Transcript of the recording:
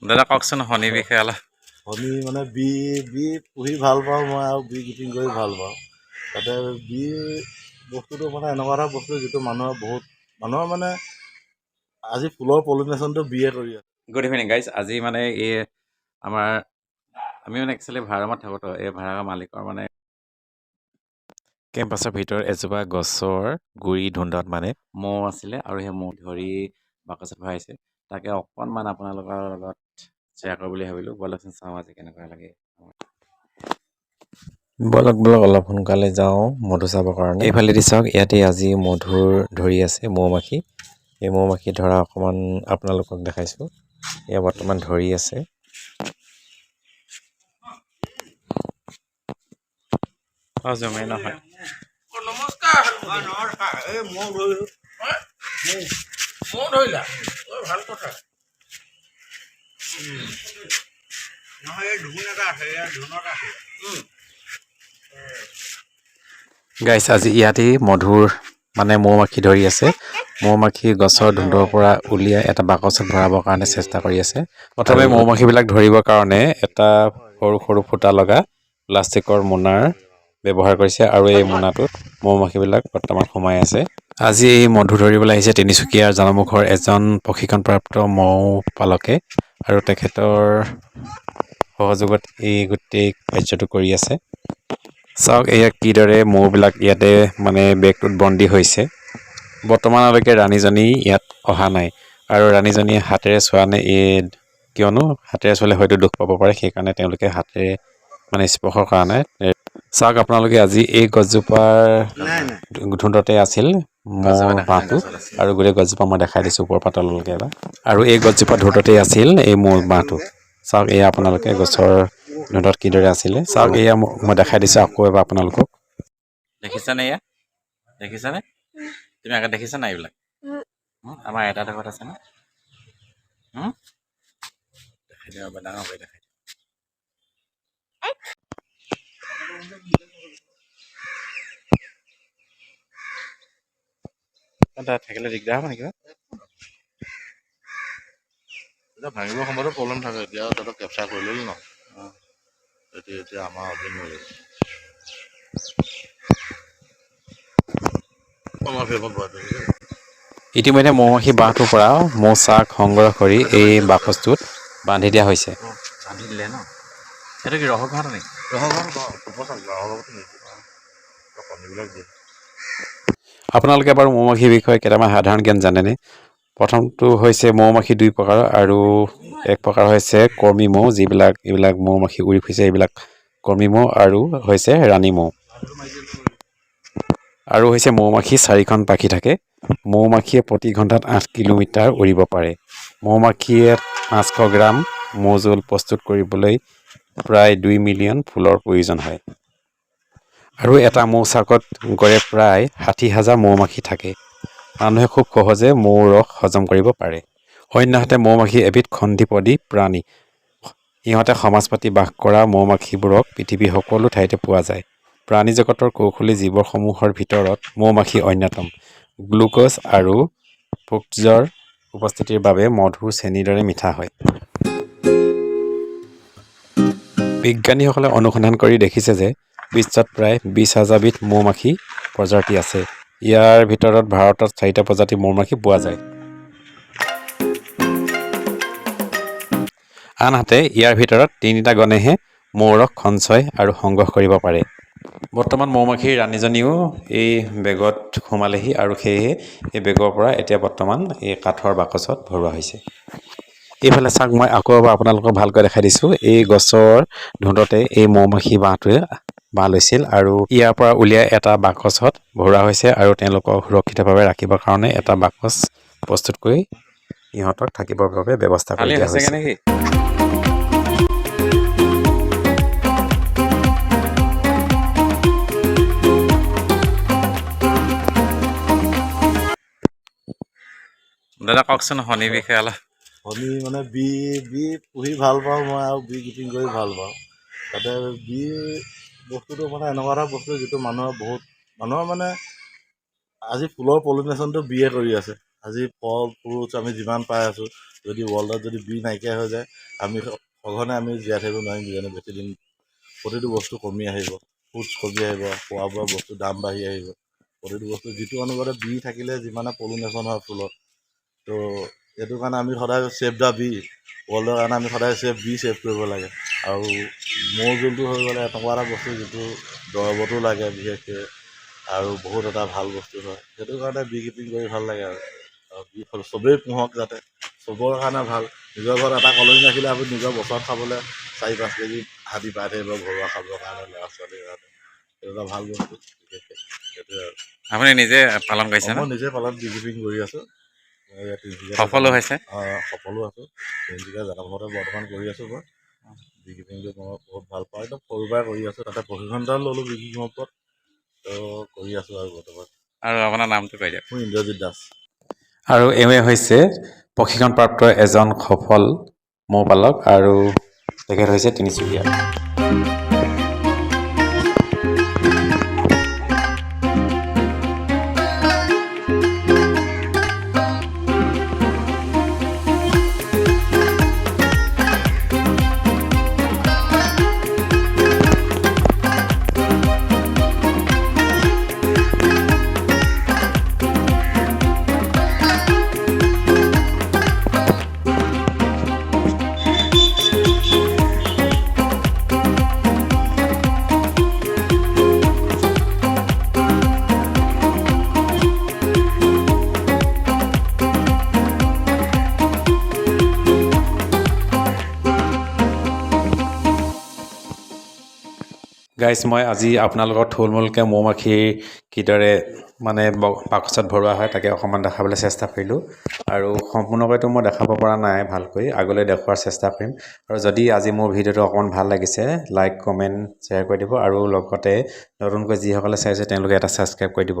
দাদা কওকচোন শনিৰ বিষয়ে অলপ। শনি মানে বি বি পুহি ভাল পাওঁ মই আৰু বি কিপিং কৰি ভাল পাওঁ। তাতে বি বস্তুটো মানে এনেকুৱা এটা বস্তু যিটো মানুহৰ বহুত মানুহৰ মানে আজি ফুলৰ পলিনেশ্যনটো বিয়ে কৰি আছে। Good evening guys. আজি মানে এই আমাৰ আমি মানে একচুৱেলি ভাড়া ৰুমত থাকোঁ, তো এই ভাড়া মালিকৰ মানে কেম্পাছৰ ভিতৰত এজোপা গছৰ গুৰি ধুন্দত মানে মৌ আছিলে আৰু সেই মৌ ধৰি বাকচত ভৰাইছে, তাকে অকণমান আপোনালোকৰ লগত শ্বেয়াৰ কৰোঁ বুলি ভাবিলোঁ। ব'লকচোন চাওঁ আজি কেনেকুৱা লাগে। ব'লক ব'লক অলপ সোনকালে যাওঁ মধু চাবৰ কাৰণে। এইফালেদি চাওক, ইয়াতে আজি মধুৰ ধৰি আছে মৌ-মাখি। এই মৌ-মাখি ধৰা অকণমান আপোনালোকক দেখাইছোঁ। এয়া বৰ্তমান ধৰি আছে। হজমেই নহয়। নমস্কাৰ। নমস্কাৰ। এই মৌ ধৰিলোঁ। মৌ ধৰিলা? ভাল কথা। নহয়, এই ধোন এটা আছে, ইয়াৰ ধোনত আছে। গাইছ, আজি ইয়াতেই মধুৰ মানে মৌ-মাখি ধৰি আছে। মৌ-মাখি গছৰ ধোন্দৰ পৰা উলিয়াই এটা বাকচত ভৰাবৰ কাৰণে চেষ্টা কৰি আছে। প্ৰথমে মৌ-মাখিবিলাক ধৰিবৰ কাৰণে এটা সৰু সৰু ফুটা লগা প্লাষ্টিকৰ মোনাৰ ব্যৱহাৰ কৰিছে আৰু এই মোনাটোত মৌ-মাখিবিলাক বৰ্তমান সোমাই আছে। আজি এই মধু ধৰিবলৈ আহিছে তিনিচুকীয়াৰ জানমুখৰ এজন প্ৰশিক্ষণপ্ৰাপ্ত মৌ পালকে আৰু তেখেতৰ সহযোগত এই গোটেই কাৰ্যটো কৰি আছে। চাওক, এয়া কিদৰে মৌবিলাক ইয়াতে মানে বেগটোত বন্দী হৈছে। বৰ্তমানলৈকে ৰাণীজনী ইয়াত অহা নাই আৰু ৰাণীজনীয়ে হাতেৰে চোৱা নাই, এই কিয়নো হাতেৰে চুলে হয়তো দুখ পাব পাৰে, সেইকাৰণে তেওঁলোকে হাতেৰে মানে স্পৰ্শ কৰা নাই। চাওক আপোনালোকে, আজি এই গছজোপাৰ ধুন্দতে আছিল মৌৰ বাঁহটো আৰু গোটেই গছজোপা মই দেখাই দিছোঁ ওপৰৰ পৰা তললৈকে এবাৰ। আৰু এই গছজোপা ধুন্দতেই আছিল এই মৌ বাঁহটো। চাওক, এয়া আপোনালোকে গছৰ ধুন্দত কিদৰে আছিলে। চাওক, এয়া মই দেখাই দিছোঁ আকৌ এবাৰ আপোনালোকক। দেখিছানে? এয়া দেখিছানে? তুমি আগত দেখিছা নাই এইবিলাক? আমাৰ আইতাহঁতৰ ঘৰত আছে ন? দেখাই দিম এবাৰ, ডাঙৰ কৰি দেখাই দিম। তাত থাকিলে দিগদাৰ হ'ব নেকি? এতিয়া ভাঙিবৰ সময়তো প্ৰব্লেম থাকে। এতিয়া তাতে কেপচাৰ কৰি ল'লো ন, এতিয়া এতিয়া আমাৰ অধীন হৈ গ'ল। আমাৰ ফেমত ভৰাই থৈছে। ইতিমধ্যে মৌ-মাখি বাঁহটোৰ পৰা মৌচাক সংগ্ৰহ কৰি এই বাকচটোত বান্ধি দিয়া হৈছে। বান্ধি দিলে ন? সেইটো কি ৰহৰ ঘৰটো নেকি? কণীবিলাক দিয়ে। আপোনালোকে বাৰু মৌ-মাখিৰ বিষয়ে কেইটামান সাধাৰণ জ্ঞান জানেনে? প্ৰথমটো হৈছে মৌ-মাখি দুই প্ৰকাৰৰ আৰু এক প্ৰকাৰ হৈছে কৰ্মী মৌ, যিবিলাক এইবিলাক মৌ-মাখি উৰি ফুৰিছে এইবিলাক কৰ্মী মৌ, আৰু হৈছে ৰাণী মৌ। আৰু হৈছে মৌ-মাখি চাৰিখন পাখি থাকে। মৌ-মাখিয়ে প্ৰতি ঘণ্টাত 8 কিলোমিটাৰ উৰিব পাৰে। মৌ-মাখিয়ে 500 গ্ৰাম মৌজোল প্ৰস্তুত কৰিবলৈ প্ৰায় 2 মিলিয়ন ফুলৰ প্ৰয়োজন হয়। আৰু এটা মৌচাকত গড়ে প্ৰায় 60,000 মৌ-মাখি থাকে। মানুহে খুব সহজে মৌৰ ৰস হজম কৰিব পাৰে। অন্যহাতে মৌ-মাখি এবিধ খণ্ডিপদী প্ৰাণী। ইহঁতে সমাজ পাতি বাস কৰা মৌ-মাখিবোৰক পৃথিৱীৰ সকলো ঠাইতে পোৱা যায়। প্ৰাণী জগতৰ কৌশলী জীৱসমূহৰ ভিতৰত মৌ-মাখি অন্যতম। গ্লুক'জ আৰু ফ্ৰুক্ট'জৰ উপস্থিতিৰ বাবে মধু চেনিৰ দৰে মিঠা হয়। বিজ্ঞানীসকলে অনুসন্ধান কৰি দেখিছে যে বিশ্বত প্ৰায় 20,000 বিধ মৌ-মাখি প্ৰজাতি আছে। ইয়াৰ ভিতৰত ভাৰতত 4টা প্ৰজাতিৰ মৌ-মাখি পোৱা যায়। আনহাতে ইয়াৰ ভিতৰত 3টা গণেহে মৌৰস সঞ্চয় আৰু সংগ্ৰহ কৰিব পাৰে। বৰ্তমান মৌ-মাখিৰ ৰাণীজনীও এই বেগত সোমালেহি আৰু সেয়েহে এই বেগৰ পৰা এতিয়া বৰ্তমান এই কাঠৰ বাকচত ভৰোৱা হৈছে। এইফালে চাওক, মই আকৌ এবাৰ আপোনালোকক ভালকৈ দেখাই দিছোঁ। এই গছৰ ধোন্দতে এই মৌ-মাখি বাঁহটোৱে বাঁহ লৈছিল আৰু ইয়াৰ পৰা উলিয়াই এটা বাকচত ভৰোৱা হৈছে আৰু তেওঁলোকক সুৰক্ষিতভাৱে ৰাখিবৰ কাৰণে এটা বাকচ প্ৰস্তুত কৰি ইহঁতক থাকিবৰ বাবে ব্যৱস্থা কৰি খালী দিয়া হৈছেগৈ হৈছে। নেকি? দাদা কওকচোন শনিৰ বিষয়ে অলপ। শনি মানে বি বি পুহি ভাল পাওঁ মই আৰু বি কিপিং কৰি ভাল পাওঁ। তাতে বি বস্তুটো মানে এনেকুৱা এটা বস্তু যিটো মানুহৰ বহুত মানুহৰ মানে আজি ফুলৰ পলিনেশ্যনটো বিয়ে কৰি আছে। আজি ফল ফ্ৰুটছ আমি যিমান পাই আছোঁ, যদি ৱৰ্ল্ডত যদি বি নাইকিয়া হৈ যায়, আমি সঘনে আমি জীয়াই থাকিব নোৱাৰিম কিজানি বেছি দিন। প্ৰতিটো বস্তু কমি আহিব, ফ্ৰুটছ কমি আহিব, খোৱা বোৱা বস্তুৰ দাম বাঢ়ি আহিব। প্ৰতিটো বস্তু যিটো অনুপাতে বি থাকিলে যিমানে পলিনেশ্যন হয় ফুলত, তো এইটো কাৰণে আমি সদায় ছেভ the B, ৱৰ্ল্ডৰ কাৰণে আমি সদায় বি ছেভ কৰিব লাগে। আৰু মৌ জোলটো হৈ গ'লে এনেকুৱা এটা বস্তু যিটো দৰৱতো লাগে বিশেষকৈ আৰু বহুত এটা ভাল বস্তু হয়। সেইটো কাৰণে বি কিপিং কৰি ভাল লাগে। আৰু বি চবেই পোহক যাতে চবৰ কাৰণে ভাল। নিজৰ ঘৰত এটা কলনি ৰাখিলে আপুনি নিজৰ বছৰত খাবলৈ 4-5 কেজি হাতী পাই থাকিব ঘৰুৱা খাবৰ কাৰণে, ল'ৰা ছোৱালীৰ কাৰণে। সেইটো এটা ভাল বস্তু বিশেষকৈ, সেইটোৱে আৰু। আপুনি নিজে পালন কৰিছে ন? মই নিজে পালন বি কিপিং কৰি আছোঁ। মই ইয়াত তিনিচুকীয়াত। সফলো হৈছে? অঁ, সফলো আছোঁ। তিনিচুকীয়া জানমতে বৰ্তমান কৰি আছোঁ। মই বি কিপিংটো মই বহুত ভাল পাওঁ, একদম সৰুৰ পৰাই কৰি আছোঁ। তাতে প্ৰশিক্ষণ এটা ল'লোঁ বি কিপিঙৰ ওপৰত, তো কৰি আছোঁ আৰু বৰ্তমান। আৰু আপোনাৰ নামটো কৈ দিয়ক। মোৰ ইন্দ্ৰজিৎ দাস। আৰু এওঁৱে হৈছে প্ৰশিক্ষণপ্ৰাপ্ত এজন সফল মৌপালক আৰু তেখেত হৈছে তিনিচুকীয়া। গাইজ, মই আজি আপোনালোকক থুলমূলকৈ মৌ মাখিৰ কিদৰে মানে বাকচত ভৰোৱা হয়, তাকে অকণমান দেখাবলৈ চেষ্টা কৰিলোঁ। আৰু সম্পূৰ্ণকৈতো মই দেখাব পৰা নাই ভালকৈ, আগলৈ দেখুওৱাৰ চেষ্টা কৰিম। আৰু যদি আজি মোৰ ভিডিঅ'টো অকণমান ভাল লাগিছে, লাইক, কমেণ্ট, শ্বেয়াৰ কৰি দিব আৰু লগতে নতুনকৈ যিসকলে চাইছে, তেওঁলোকে এটা ছাবস্ক্ৰাইব কৰি দিব।